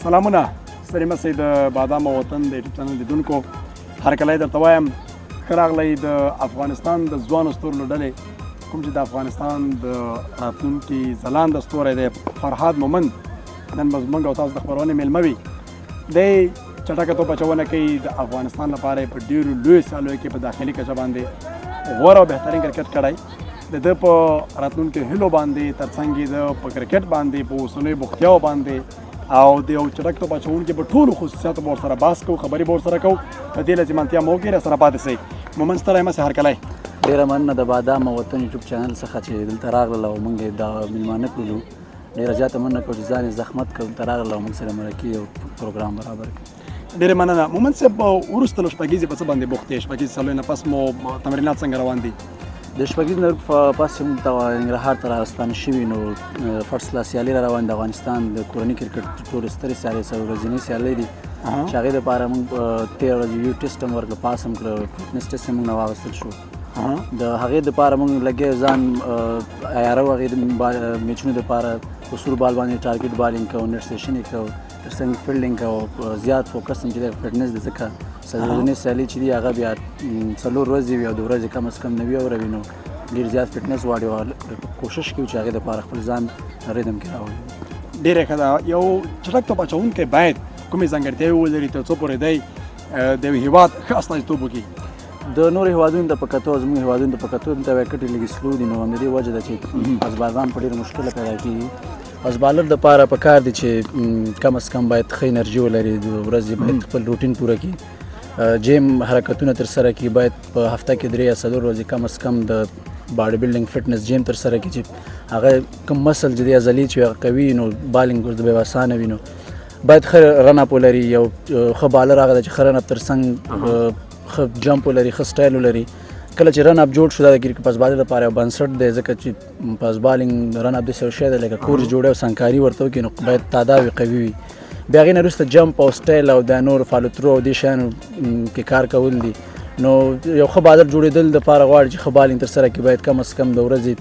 سلامونه، ستړي مه سئ. د بادام او وطن د یوټیوب چینل لیدونکو، هرکلی درته وایم. ښه راغلی. د افغانستان د ځوانو ستورو له ډلې، کوم چې د افغانستان د راتلونکي ځلانده ستوری دی، فرهاد مومند نن به زموږ او تاسو د خپرونې مېلمه وي. دی چټکه توپ اچونه کوي. د افغانستان لپاره یې په ډېرو لویو سیالیو کې په داخلي کچه باندې غوره او بهترین کرکټ کړی. د ده په راتلونکو هیلو باندې، ترڅنګ یې د په کرکټ باندې، په اوسنیو بوختیاو باندې او د یو چټک توپ اچوونکي په ټولو خصوصیاتو به ورسره بحث کوو، خبرې به ورسره کوو. په دې لازمانتیا مو وکړئ، راسره پاتې سئ. مومند، ستړی مه سې، هرکلی. ډېره مننه د بادام او وطن یوټیوب چینل څخه چې دلته راغلل او موږ یې دا مېلمانه کړلو. ډېره زیاته مننه کوو چې ځان یې زحمت کړ، دلته راغلل او موږ سره مرکې او پروګرام برابر کړ. ډېره مننه مومند صاحب. وروسته له شپږیزې په څه باندې بوخت یې؟ شپږیزې سالونه پس مو تمرینات څنګه روان دي؟ د شپږیزې نه پس چې موږ ته ننګرهار ته راستانه شوي، نو فرست کلاس سیالۍ را روان د افغانستان د کورني کرکټ ټولې سترې سیالۍ، څلور ورځنۍ سیالۍ دي چې هغې دپاره موږ تېره ورځ یو ټسټ هم ورکړ، پاس هم کړو، فټنس ټسټ هم موږ نه واخیستل شو. د هغې دپاره موږ لګیا ځان عیارو. هغې د میچونو دپاره په سور بال باندې ټارګټ بالینګ کوو، نیټ سیشن یې کوو، ترڅنګ فیلډینګ کوو. زیات فوکس هم چې دی فټنس دی، ځکه څلور ورځنۍ سیالۍ چې دي هغه بیا 4 ورځې وي او د ورځې کم از کم 90 اوره وي، نو ډېر زیات فټنس غواړي او کوشش کوي چې هغې دپاره خپل ځان ریدم کې راوړي. ډېره ښه ده. یو چټک توپ اچوونکی باید کومې ځانګړتیاوې ولري تر څو پورې دی د یو هېواد ښه استازیتوب وکړي؟ د نورو هېوادونو ته په کتو، زموږ هېوادونو ته په کتو، دلته ویکټې لږې سلو دي، نو همدې وجه ده چې فاست بالران په ډېره مشکله پیدا کېږي. فاست بالر دپاره په کار دي چې کم از کم باید ښه انرژي ولري، د ورځې باید خپل روټین پوره کړي، جیم حرکتونه ترسره کړي، باید په هفته کې 3 یا 4 ورځې کم از کم د باډي بلډینګ فټنس جیم ترسره کړي چې هغه کوم مسل چې دی عضلې چې هغه قوي، نو بالینګ ورته به اسانه وي. نو باید ښه رن اپ ولري. یو ښه بالر هغه دی چې ښه رن اپ ترڅنګ ښه جمپ ولري، ښه سټایل ولري. کله چې رن اپ جوړ شو، دا د کرکټ فاست بالر لپاره یو بنسټ دی، ځکه چې فاست بالینګ رن اپ داسې یو شی دی لکه کور چې جوړوي او سنکاري ورته وکړي، نو باید تاداو یې قوي وي. بیا هغې نه وروسته جمپ او سټایل او دا نور فالو ترو او دې شیانو کې کار کول دي. نو یو ښه بالر جوړېدل دپاره غواړي چې ښه بالینګ ترسره کړي، باید کم از کم د ورځې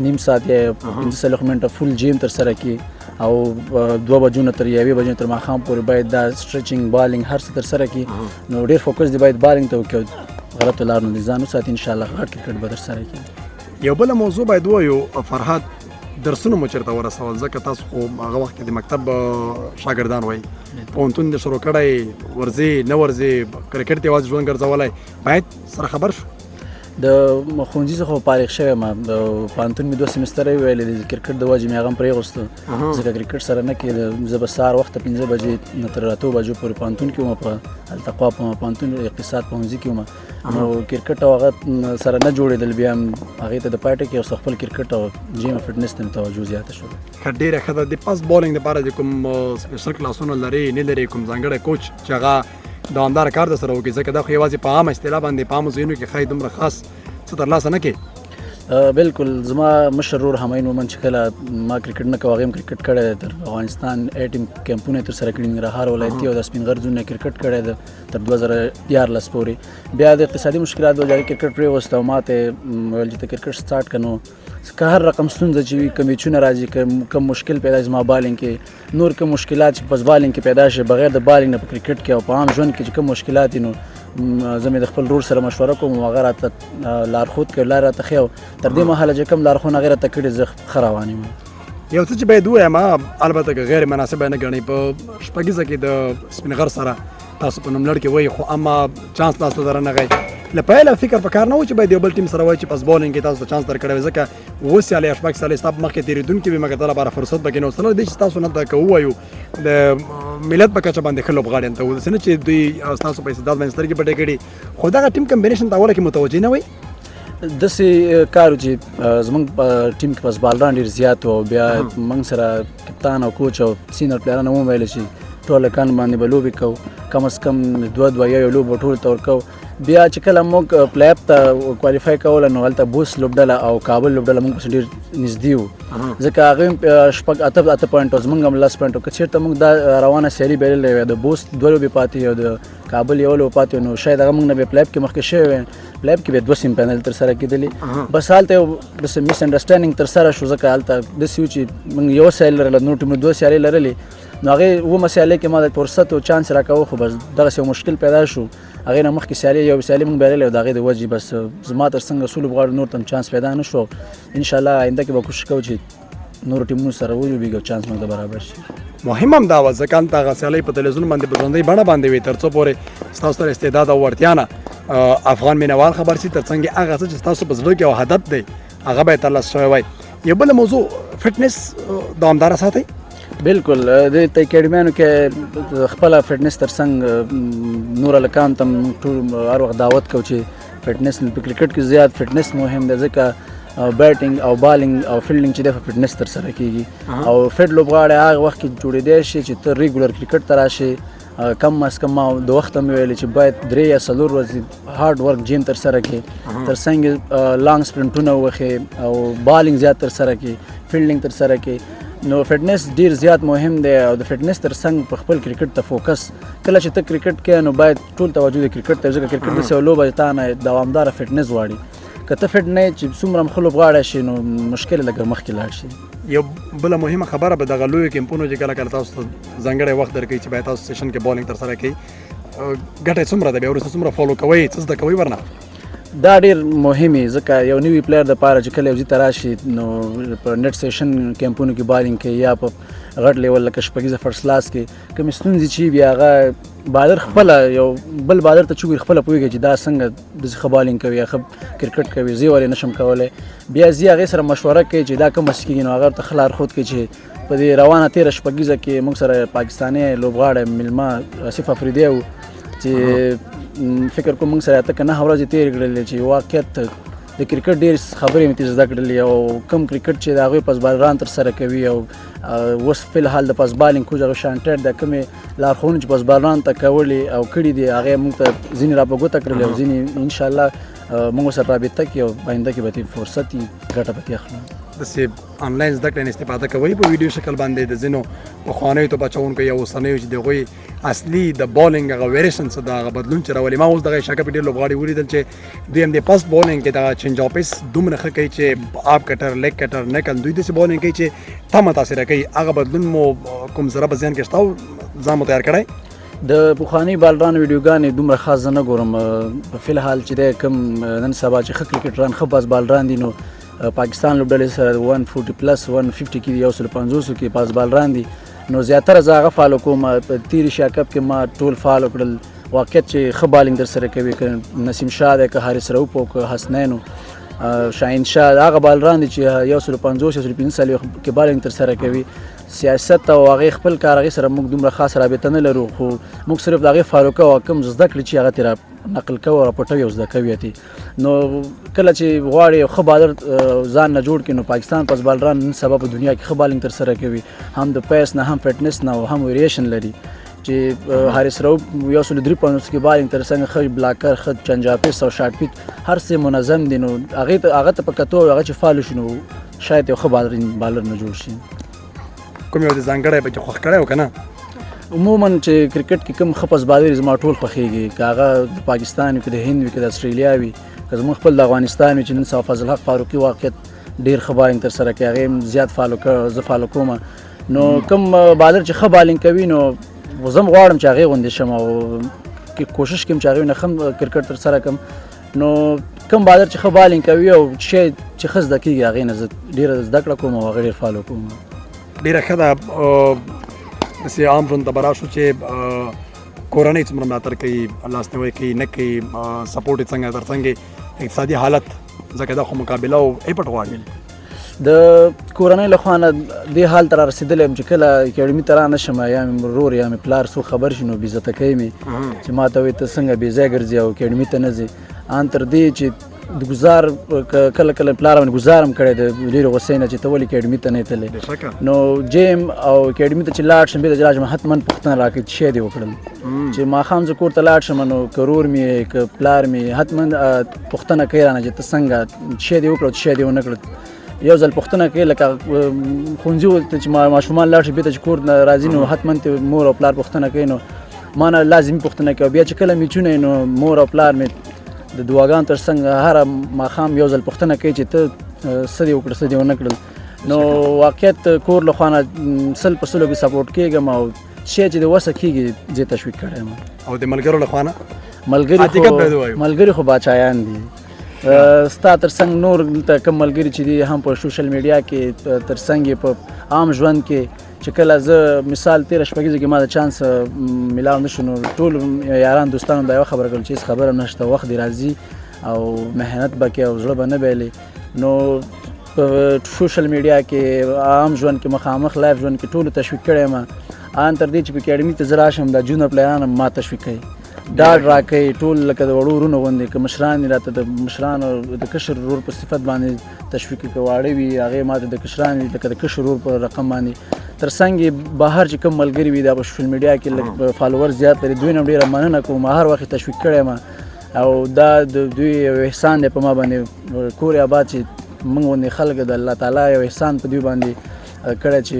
نیم ساعت یا 45 منټه فول جیم ترسره کړي او 2 بجو نه تر 1 بجې تر ماښام پورې باید دا سټریچینګ بالینګ هر څه ترسره کړي. نو ډېر فوکس دی باید بالینګ ته وکړي او غلطو لارو نه ځان وساتي، انشاءالله غټ کرکټ به ترسره کړي. یو بله موضوع باید ووایو فرهاد، درسونه مو چېرته ورسول؟ ځکه تاسو خو هغه وخت کې د مکتب شاګردان وئ، پوهنتون دې شروع کړی، ورځې نه ورځې کرکټ دې یوازې ژوند ګرځولی، باید سره خبر شو. د ښوونځي څخه فارغ شوی یم، د پوهنتون مې 2 سمستره وویلې، د کرکټ د وجې مې هغه هم پرېښوستو، ځکه کرکټ سره نه کېده. زه به سهار وخته 5 بجې نه تر 8 بجو پورې پوهنتون کې وم، په التقوا په پوهنتون اقتصاد پوهنځي کې وم، نو کرکټ او هغه سره نه جوړېدل. بیا هم هغې ته د پای ټکی اوس خپل کرکټ او جیم او فټنس ته مې توجه زیاته شوه. ښه، ډېره ښه ده. د فاست بالینګ دپاره د کوم سپیشل کلاسونه لرې نه لرې، کوم ځانګړی کوچ چې هغه دوامداره کار در سره وکړي؟ ځکه دا خو یوازې په عامه اصطلاح باندې په عامو ځایونو کې ښایي دومره خاص څه ترلاسه نه کړي. بالکل، زما مشر ورور همایون مومند چې کله ما کرکټ نه کوه، هغې هم کرکټ کړی دی، تر افغانستان ای ټیم کمپونه یې ترسره کړي، ننګرهار ولایتي او د سپین غر زون یې کرکټ کړی دی تر 2013 پورې. بیا د اقتصادي مشکلاتو وجې هغې کرکټ پرېوست او ما ته یې ویل چې ته کرکټ سټارټ کړه. نو که هر رقم ستونزه چې وي، کوم میچونه راځي، کوم مشکل پیدا شي زما بالینګ کې، نور کوم مشکلات چې پس بالینګ کې پیدا شي، بغیر د بالینګ نه په کرکټ کې او په عام ژوند کې چې کوم مشکلات دي، نو زه مې د خپل ورور سره مشوره کوم او هغه راته لارښود کوي، لار راته ښیي او تر دې مهاله چې کوم لارښوونه هغې راته کړې، زه ښه روان یم. یو څه چې باید ووایم، البته که غیر مناسبه نه ګڼئ، په شپږیزه کې د سپین غر سره تاسو په نوملړ کې وئ، خو اما چانس لاسته درنغی. له پیله فکر په کار نه و چې باید یو بل ټیم سره وای چې پس بالینګ کې تاسو ته چانس درکړی وای، ځکه 7 سیالۍ یا 6 سیالۍ ستا په مخ کې تېرېدونکې وي، مګر تا لپاره فرصت پکې نه و. سره له دې چې تاسو نه ته که ووایو د ملت په کچه باندې ښه لوبغاړي هم ته و، داسې نه چې دوی ستاسو په استعداد باندې سترګې پټې کړي، خو دغه ټیم کمبینیشن ته اوله کې متوجه نه وئ؟ داسې کار و چې زموږ په ټیم کې پس بالران ډېر زیات و او بیا موږ سره کپتان او کوچ او سینر پلیران هم وویل چې ټول هلکان باندې به لوبې کوو، کم از کم دوه دوه یو یو لوبه به ټولو ته ورکوو. بیا چې کله موږ پلی اپ ته کوالیفای کوله، نو هلته بوس لوبډله او کابل لوبډله موږ پسې ډېر نږدې وو، ځکه هغوی هم شپږ اته پوینټ او زموږ هم 10 پوینټ و. که چېرته موږ دا روانه سیالي بایللې وای، د بوس 2 لوبې پاتې او د کابل 1 لوبه پاتې، نو شاید هغه موږ نه بیا پلی اپ کې مخکې شوی وای. پلی اپ کې بیا 2 سیمي فاینل ترسره کېدلې. بس هلته یو داسې مس انډرسټینډینګ ترسره شو، ځکه هلته داسې و چې موږ یوه سیالي لرله، نور ټیمونو 2 سیالۍ لرلې. نو هغې اوومه سیالۍ کې ما د فرصت او چانس راکاوه، خو بس دغسې یو مشکل پیدا شو. هغې نه مخکې سیالي یو سیالي موږ بایللې او د هغې د وجې بس زما تر څنګه څو لوبغاړو نور ته هم چانس پیدا نه شو. ان شاء الله آینده کې به کوشش کوو چې نورو ټیمونو سره ولوبېږي او چانس موږ ته برابر شي. مهم هم دا وه، ځکه هلته هغه سیالۍ په تلویزیون باندې په ژوندۍ بڼه باندې وي، تر څو پورې ستاسو تر استعداد او وړتیا نه افغان مینوال خبر شي، تر څنګ هغه څه چې ستاسو په زړه کې او هدف دی هغه به یې ترلاسه شوی وای. یو بله موضوع فټنس دوامداره ساتئ؟ بالکل، د اکاډمیانو کې خپله فټنس ترڅنګ نور هلکان ته هم ټول هر وخت دعوت کوو چې فټنس په کرکټ کې زیات فټنس مهم دی، ځکه بیټینګ او بالینګ او فیلډینګ چې دی په فټنس ترسره کیږي. او فټ لوبغاړی هغه وخت کې جوړېدی شي چې ته ریګولر کرکټ ته راشې. کم از کم ما د وخت هم ویلي چې باید 3 یا 4 ورځې hard work gym ترسره کړې، تر څنګ long سپرنټونه ووهې او بالینګ زیات ترسره کړې، فیلډینګ ترسره کړې. نو فټنس ډیر زیات مهم دی او د فټنس تر څنګ په خپل کرکټ ته focus. کله چې ته کرکټ کوې نو باید ټول توجه د کرکټ ته، ځکه کرکټ داسې یوه لوبه چې تا نه دوامداره فټنس غواړي. که ته فټ نه یې چې څومره هم ښه لوبغاړی شې نو مشکل لږ مخکې لاړ شي. یو بله مهمه خبره به دغه لویو کمپونو چې کله کله تاسو ته ځانګړی وخت درکوي چې باید تاسو session کې بالینګ ترسره کړئ، ګټه یې څومره ده؟ بیا وروسته څومره follow کوئ، څه زده کوئ ورنه؟ دا ډېر مهم دی، ځکه یو نوي player دپاره چې کله یو ځای ته راشي نو په net session کمپونو کې بالینګ کوي یا په غټ level لکه شپږیزه first class کې کومې ستونزې چې بیا هغه بالر خپله یو بل بالر ته چې وګوري خپله پوهېږي چې دا څنګه داسې ښه بالینګ کوي یا ښه کرکټ کوي، زه یې ولې نشم کولی. بیا ځي هغې سره مشوره کوي چې دا کوم څه کېږي، نو هغه ورته ښه لارښود کوي چې په دې روانه تېره شپږیزه کې موږ سره پاکستانی لوبغاړی میلمه آصف افریدی و چې فکر کوم موږ سره 8 که 9 ورځې تېرې کړلې چې واقعیت د کرکټ ډېر خبرې مې ترې زده کړلې او کوم کرکټ چې د هغوی fast بالران ترسره کوي او اوس فی الحال د fast bowling coach هغه شانټیډ د کومې لارښوونې چې fast بالران ته کولې او کړي دي هغې موږ ته ځینې را په ګوته کړلې او ځینې انشاءالله موږ سره رابطه کې او آینده کې به ترې فرصت وي ګټه به ترې اخلو. داسې آنلاین زده کړې نه استفاده کوئ په ویډیو شکل باندې د ځینو پخوانیو توپ اچوونکو یا اوسنیو چې د هغوی اصلي د بالینګ هغه variation څه ده، هغه بدلون چې راولي؟ ما اوس دغه ایشیا کپ ډېر لوبغاړي ولیدل چې دوی هم د fast bowling کې دغه change of pace دومره ښه کوي چې up cutter، leg cutter، knuckle، دوی داسې بالینګ کوي چې تا متاثره کوي. هغه بدلون مو کوم ذره په ذهن کې شته او ځان مو تیار کړی؟ د پخواني بالرانو ویډیوګانې دومره خاص زه نه ګورم. په فی الحال چې دی کوم نن سبا چې ښه کرکټران ښه fast بالران دي نو پاکستان لوبډلې سره 140 plus 150 کې دي، 150 کې fast بالران دي، نو زیاتره زه هغه follow کوم. په تېر ایشیا کپ کې ما ټول follow کړل، واقعیت چې ښه بالینګ در سره کوي، که نسیم شاه دی، که حارث رؤف او که حسنین و شاهین شاه، هغه بالران دي چې 150 145 کې بالینګ تر سره کوي. سیاست او هغې خپل کار هغې سره موږ دومره خاص رابطه نه لرو، خو موږ صرف د هغې follow کوو او کوم زده کړې چې هغه ترې را نقل کوو او راپټوي او زده کوي ترې. نو کله چې غواړي یو ښه بالر ځان نه جوړ کړي نو پاکستان fast بالران نن سبا په دنیا کې ښه بالینګ تر سره کوي، هم د pace نه هم فټنس نه او هم variation لري چې حارث رؤف 153 کې بالینګ تر څنګ ښه blocker، ښه change of pace او short pitch هر څه منظم دي، نو هغه ته په کتو هغه چې follow شي نو شاید یو ښه بالر نه جوړ شي. کوم یو دې ځانګړی پکې خوښ کړی او که نه؟ عموماً چې کرکټ کې کوم ښه fast بالر زما ټول خوښېږي، که هغه د پاکستان وي، که د هند وي، که د اسټرالیا وي، که زموږ خپل د افغانستان وي چې نن سبا فضل حق فاروقي واقعیت ډېر ښه بالینګ ترسره کوي، هغې هم زیات follow کړ، زه follow کوم. نو کوم بالر چې ښه بالینګ کوي نو زه هم غواړم چې هغې غوندې شم او کوشش کوم چې هغې نه ښه کرکټ ترسره کړم. نو کوم بالر چې ښه بالینګ کوي او چې ښه زده کېږي هغې نه زه ډېره زده کړه کوم او هغه ډېر follow کوم. ډېره ښه ده. داسې عام ژوند ته به راشو چې کورنۍ څومره ملاتړ کوي، لاسنیوی کوي نه کوي، support یې څنګه، تر څنګ یې اقتصادي حالت، ځکه دا خو مقابله او effort غواړي. د کورنۍ له خوا نه دې حال ته را رسېدلی یم چې کله اکاډمي ته را نه شم یا مې ورور یا مې پلار څوک خبر شي نو بې عزته کوي مې چې ما ته وایي ته څنګه بې ځایه ګرځې او اکاډمي ته نه ځې. ان تر دې چې د ګزار کله کله پلار باندې ګزار هم کړی دی ډېرې غوسې نه چې ته ولې اکاډمي ته نه یې تللی. نو جیم او اکاډمي ته چې لاړ شم بېرته چې لاړ شم حتما پوښتنه راکړي چې شی دې وکړل. چې ماښام زه کور ته لاړ شم نو که ورور مې که پلار مې حتما پوښتنه کوي رانه چې ته څنګه شی دې وکړل شی دې ونه کړل. یو ځل پوښتنه کوي لکه ښوونځي ته چې ماشومان لاړ شي بېرته چې کور نه راځي نو حتما ته مور او پلار پوښتنه کوي، نو ما نه لازمي پوښتنه کوي. بیا چې کله میچونه یې نو مور او پلار مې د دعاګانو تر څنګ هره ماښام یو ځل پوښتنه کوي چې ته څه دې وکړل څه دې ونه کړل. نو واقعیت کور له خوا نه 100% کې سپورټ کېږم او شی چې د وسه کېږي زه تشویق کړی یم. او د ملګرو له خوا نه؟ ملګري خو باچایان دي. ستا تر څنګ نور دلته کوم ملګري چې دي هم په سوشل میډیا کې تر څنګ په عام ژوند کې، چې کله زه مثال 13 شپږیزه کې ما د چانس ملاو نه شو، نو ټول یاران دوستانو دا یوه خبره کړل چې هېڅ خبره نشته، وخت دې راځي او محنت به کوې او زړه به نه بایلې. نو په سوشل میډیا کې عام ژوند کې مخامخ live ژوند کې ټولو تشویق کړی یم، ان تر دې چې په اکاډمي ته زه راشم دا جونر پلیران هم ما تشویق کوي، ډاډ راکوي، ټول لکه د وړو ورونو غوندې، که مشران یې راته د مشرانو د کشر ورور په صفت باندې تشویق کوي، که واړه وي هغې ما ته د کشران وي لکه د کشر ورور په رقم باندې. تر څنګ یې بهر چې کوم ملګري وي دا په سوشل میډیا کې لږ follower زیات لري، دوی نه هم ډېره مننه کوم، هر وخت یې تشویق کړی یم او دا د دوی یو احسان دی په ما باندې، کور یې اباد چې موږ غوندې خلک د الله تعالی یو احسان په دوی باندې کړی چې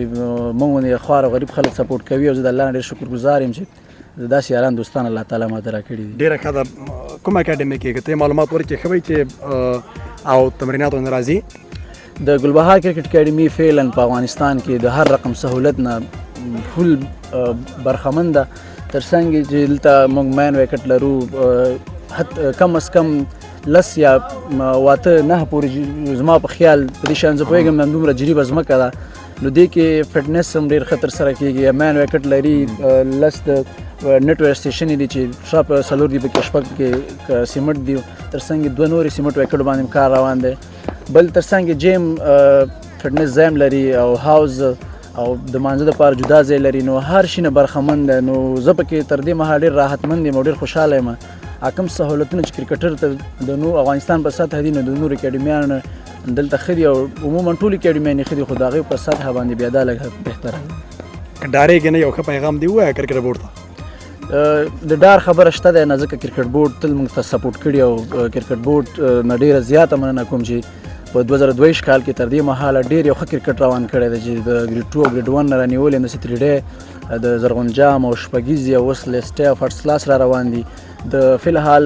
موږ غوندې خوار او غریب خلک سپورټ کوي، او زه د الله نه ډېر شکرګزار یم چې داسې یاران دوستان الله تعالی ما ته راکړي دي. ډېره ښه ده. کوم اکاډمي کې که ته معلومات ورکړې ښه وي چې او تمریناتو نه راځي؟ د ګلبهار کرکټ اکاډمي فعلا په افغانستان کې د هر رقم سهولت نه فل برخمن ده. تر څنګ یې چې دلته موږ main wicket لرو، کم از کم 10 یا 8 9 پورې زما په خیال په دې شیان زه پوهېږم نن دومره جریبه ځمکه ده، نو دې کې فټنس هم ډېر ښه ترسره کېږي. main wicket لري، 10 د net wear station دي چې شاپ 4 دي پکې، 6 کې سیمټ دي، تر څنګ یې 2 نورې سیمټ ویکټ باندې هم کار روان دی. بل تر څنګ یې gym fitness ځای هم لري او house او د مانځه دپاره جدا ځای لري، نو هر شي نه برخمن دی. نو زه پکې تر دې مهال ډېر راحتمند یم او ډېر خوشحاله یم. کوم سهولتونه چې کرکټر ته د نور افغانستان په سطح دي، نو د نورو اکاډمیانو دلته ښه دي او عموما ټولې اکاډمیانې ښه دي، خو د هغې په سطح باندې بیا دا لږ بهتره ده. که ډارېږې نه یو ښه پیغام دې ووایه کرکټ بورډ ته. د ډار خبره شته دی نه، ځکه کرکټ بورډ تل موږ ته سپورټ کړي او کرکټ بورډ نه ډېره زیاته مننه کوم چې په 2022 کال کې تر دې مهاله ډېر یو ښه کرکټ روان کړی دی چې د grade 2 او grade 1 نه رانیولې همداسې three day د زرغون جام او شپږیزې او اوس list A او first class را روان دي. د فلحال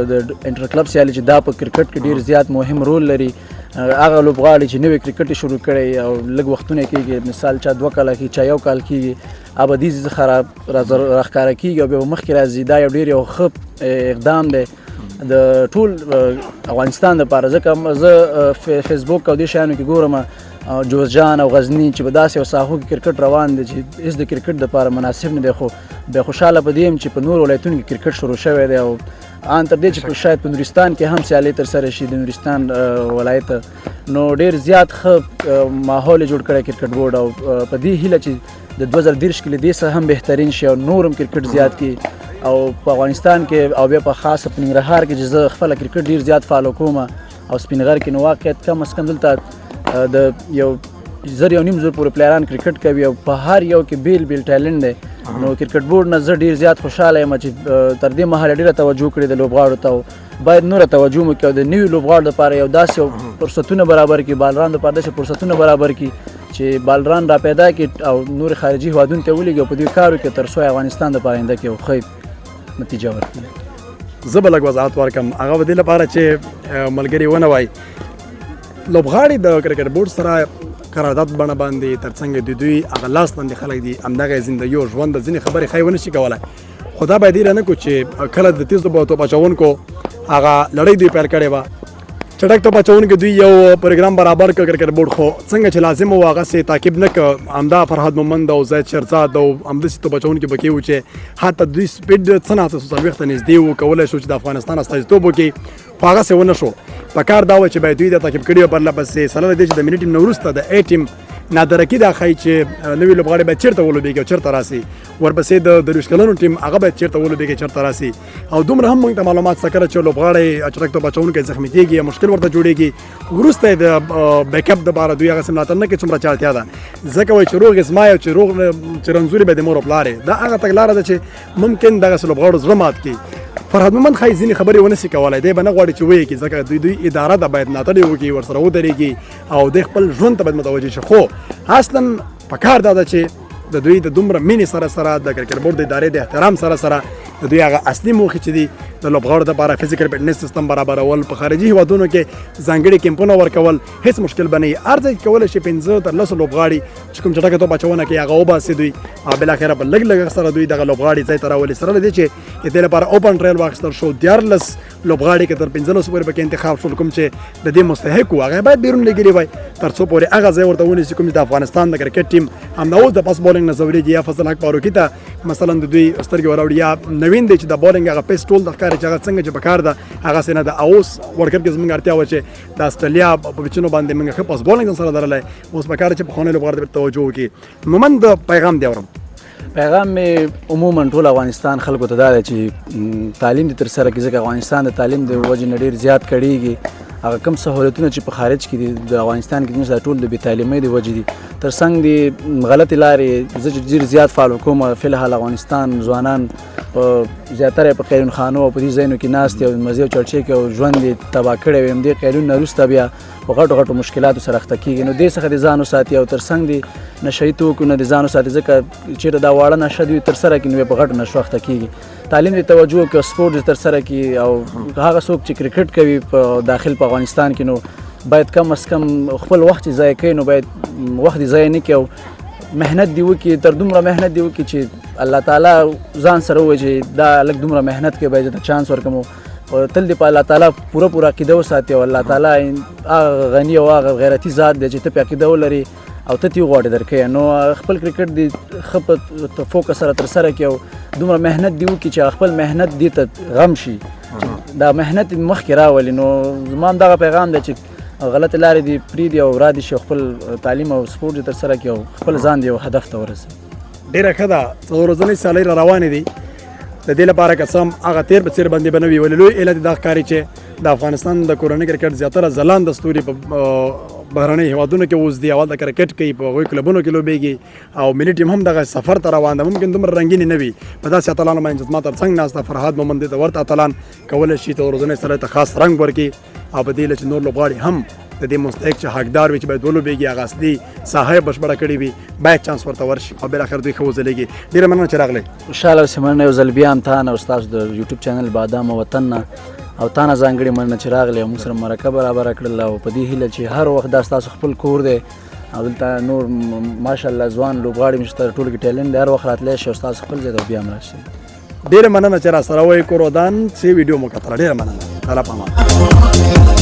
د inter club سیالي چې دا په کرکټ کې ډېر زیات مهم رول لري، هغه لوبغاړي چې نوی کرکټ یې شروع کړی او لږ وختونه کېږي، مثال چا 2 کاله کېږي چا 1 کال کېږي، هغه به دې څخه راښکاره کېږي او بیا به مخکې راځي. دا یو ډېر یو ښه اقدام دی د ټول افغانستان دپاره، ځکه زه فیسبوک او دې شیانو کې ګورم جوزجان او غزني چې په داسې یو ساحو کې کرکټ روان دی چې هېڅ د کرکټ دپاره مناسب نه دی، خو بیا خوشحاله په دې یم چې په نورو ولایتونو کې کرکټ شروع شوی دی او ان تر دې چې شاید په نورستان کې هم سیالۍ ترسره شي د نورستان ولایت، نو ډېر زیات ښه ماحول یې جوړ کړی کرکټ بورډ او په دې هیله چې د 2030 کې له دې څخه هم بهترین شي او نور هم کرکټ زیات کړي او په افغانستان کې او بیا په خاصه په ننګرهار کې چې زه خپله کرکټ ډېر زیات follow کوم او سپین غر کې، نو واقعیت کم از کم دلته د یو زر یو نیم زر پورې پلیران کرکټ کوي او په هر یو کې بېل بېل talent دی. نو کرکټ بورډ نه زه ډېر زیات خوشحاله یم چې تر دې مهاله ډېره توجه کړې ده لوبغاړو ته او باید نوره توجه مو کړي او د نوي لوبغاړو لپاره یو داسې یو فرصتونه برابر کړي، بالران لپاره داسې فرصتونه برابر کړي چې بالران را پیدا کړي او نور خارجي هېوادونو ته ولېږي او په دې کارو کې تر څو افغانستان د آینده کې یو ښه نتیجه ورکړي. زه به لږ وضاحت ورکړم، هغه به دې لپاره چې ملګري ونه وایي. لوبغاړي د کرکټ بورډ سره قرارداد بڼه باندې ترڅنګ د دوی هغه لاس لاندې خلک دي، همدغه یې زندګي او ژوند ده، ځینې خبرې ښایي ونه شي کولی، خو دا باید هېره نه کړو چې کله د تېزو توپ اچوونکو هغه لړۍ دوی پیل کړې وه، چټک توپ اچوونکي دوی یو پروګرام برابر کړ کرکټ بورډ، خو څنګه چې لازم و هغسې تعقیب نه کړ. همدا فرهاد مومند او زید شیرزاد او همداسې توپ اچوونکي پکې وو چې حتی دوی speed څه ناڅه 40 ته نږدې وو، کولی شو چې د افغانستان استازیتوب وکړي، خو هغسې ونه شو. په کار دا وه چې باید دوی دا تعقیب کړي وه پرله پسې، سره له دې چې د ملي ټیم نه وروسته د A ټیم نادرکي دا ښایي چې نوي لوبغاړي باید چېرته ولوبېږي او چېرته راسي، ورپسې د 23 کلنو ټیم هغه باید چېرته ولوبېږي چېرته راسي. او دومره هم موږ ته معلومات شته کله چې لوبغاړی چټک توپ اچوونکی زخمي کېږي یا مشکل ورته جوړېږي، وروسته یې د back up دپاره دوی هغسې ملاتړ نه کوي څومره چې اړتیا ده، ځکه وایي چې روغ یې زما یې چې روغ چې رنځوري به د مور او پلار یې. دا هغه تګلاره ده چې ممکن دغسې لوبغاړو زړه مات کړي. فرهاد مومند ښایي ځینې خبرې ونه شي کولی، دی به نه غواړي چې ویې کړي، ځکه دوی اداره ده باید ملاتړ یې وکړي، ورسره ودرېږي او دی خپل ژوند ته باید متوجه شي. خو اصلا په کار دا ده چې د دوی د دومره مینې سره سره د کرکټ بورډ د ادارې د احترام سره سره د دوی هغه اصلي موخې چې دي د لوبغاړو لپاره فزیکل فټنس سیستم برابرول، په خارجي هیوادونو کې ځانګړي کمپونه ورکول، هیڅ مشکل به نه وي. هر ځای کې کولی شي 5 تر 10 لوبغاړي چې کوم چټکه توپ اچونه کوي هغه وباسي دوی، او بالاخره په لږ لږ سره دوی دغه لوبغاړي ځای ته راولي. سره له دې چې د دې لپاره اوپن ټریل واخیستل شو، 13 لوبغاړي که تر 15 پورې پکې انتخاب شول کوم چې د دې مستحق وو هغه باید بیرون لېږلي وای، تر څو پورې هغه ځای ورته ونیسي کوم چې د افغانستان د کرکټ ټیم همدا اوس د پاس بولینګ نه ځورېږي. یا فضل حق فاروقي ته مثلا د دوی سترګې وراوړي، یا نوین دی چې د بولینګ هغه پیس ټول د ښکاري چې هغه څنګه چې پکار ده هغه څه نه ده. اوس ورلډ کپ کې زموږ اړتیا وه چې د اسټرالیا په پچونو باندې موږ ښه پاس بولینګ سره درلی، اوس پکار چې پخوانی لوبغاړي ته توجه وکړي. مومند پیغام دی اورم. پیغام مې عموما ټول افغانستان خلکو ته دا دی چې تعلیم دې ترسره کړي، ځکه افغانستان د تعلیم د وجې نه ډېر زیات کړېږي. هغه کم سهولتونه چې په خارج کې دي د افغانستان کې نشته، ټول د بې تعلیمۍ د وجې دي. ترڅنګ دي غلطې لارې زه چې ډېر زیات فالو کوم، فی الحال افغانستان ځوانان په زیاتره په قیرون خانو او په دې ځایونو کې ناست دي او مزې او چړچې کوي او ژوند یې تباه کړی وي. همدې قیرون نه وروسته بیا په غټو غټو مشکلاتو سره اخته کېږي، نو دې څخه د ځان وساتي او ترڅنګ دې نشه یي توکو نه د ځان وساتي، ځکه چېرته دا واړه نشه دوی ترسره کړي نو بیا په غټو نشو اخته کېږي. تعلیم دې توجه وکړي او سپورټ دې ترسره کړي، او هغه څوک چې کرکټ کوي په داخل په افغانستان کې نو باید کم از کم خپل وخت چې ضایع کوي نو باید وخت دې ضایع نه کړي او محنت دې وکړي، تر دومره محنت دې وکړي چې الله تعالی ځان سره ووایي چې دا لږ دومره محنت کوي باید زه ته چانس ورکړم. او تل دې په الله تعالی پوره پوره عقیده وساتي، او الله تعالی هغه غني او هغه غیرتي ذات دی چې ته پې عقیده ولرې او ته ترې وغواړې درکوي. نو خپل کرکټ دې ښه په فوکس سره ترسره کړي او دومره محنت دې وکړي چې خپل محنت دې ته غم شي، دا محنت مخکې راولي. نو زما هم دغه پیغام دی چې غلطې لارې دې پرېږدي او را دې شي، خپل تعلیم او سپورټ دې ترسره کړي او خپل ځان دې یو هدف ته ورسوي. ډېره ښه ده. څلور ورځنۍ سیالۍ را روانې دي، د دې لپاره که څه هم هغه تېر په څېر باندې به نه وي، ولې لوی علت دا ښکاري چې د افغانستان د کورنۍ کرکټ زیاتره ځلانده ستوري په بهرنیو هیوادونو کې اوس دي، اول د کرکټ کوي، په هغوی کلبونو کې لوبېږي، او ملي ټیم هم دغه سفر ته روان ده. ممکن دومره رنګینې نه وي. په داسې اتلانو باندې چې زما تر څنګ ناسته فرهاد مومند ته ورته اتلان کولی شي ته ورځنۍ سره ته خاص رنګ ورکړي، او په دې چې نور لوبغاړي هم د دې مستحق چې حقدار وي چې باید ولوبېږي، هغه اصلي ساحه یې بشپړه کړې وي، باید چانس ورته ورشي او بالاخره دوی ښه وځلېږي. ډېره مننه چې راغلئ. خوشحاله اوسئ. مننه یو ځل بیا هم تا نه او ستاسو د یوټیوب چینل بادام او وطن نه او تا نه ځانګړې مننه چې راغلې او موږ سره مرکه برابره کړله، او په دې هیله چې هر وخت دا ستاسو خپل کور دی او دلته نور ماشاءالله ځوان لوبغاړي مې شته، ټولو کې ټیلنټ دی، هر وخت راتلی شي او ستاسو خپل ځای ته بیا هم راشي. ډېره مننه چې راسره وئ. کور ودان چې ویډیو مو کتله، ډېره مننه. الله په امان.